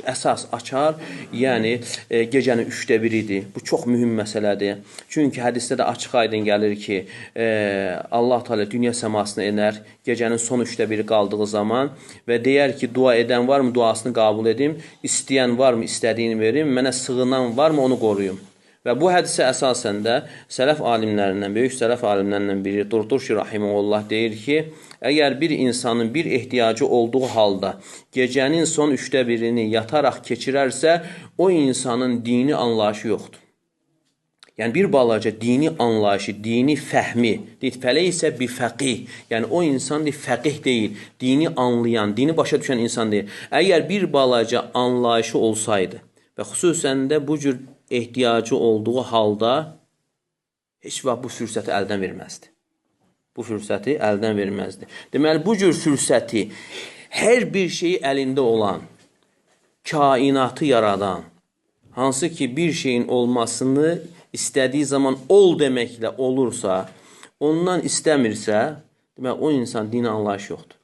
Əsas açar, yəni gecənin 3də biridir. Bu çox mühüm məsələdir. Çünki hədisdə də açıq-aydın gəlir ki, Allah Teala dünya səmasına enər gecənin son 3də biri qaldığı zaman və deyər ki, dua edən varmı, duasını qəbul edim, istəyən varmı, istədiyini verim, mənə sığınan varmı, onu qoruyum. Və bu hədisə əsasən də sələf alimlərindən, böyük sələf alimlərindən biri Durturşi rahimehullah deyir ki, əgər bir insanın bir ehtiyacı olduğu halda gecənin son 3də birini yataraq keçirərsə, o insanın dini anlayışı yoxdur. Yəni bir balaca dini anlayışı, dini fəhmi, deyir, fəleysə bi fəqih. Yəni o insan deyir, fəqih deyil, dini anlayan, dini başa düşən insan deyil. Əgər bir balaca anlayışı olsaydı və xüsusən də bu cür ehtiyacı olduğu halda heç vaxt bu fürsəti əldən verməzdi. Bu fürsəti əldən verməzdi. Deməli, bu cür fürsəti hər bir şeyi əlində olan, kainatı yaradan, hansı ki bir şeyin olmasını istədiyi zaman ol deməklə olursa, ondan istəmirsə, deməli, o insan dini anlayışı yoxdur.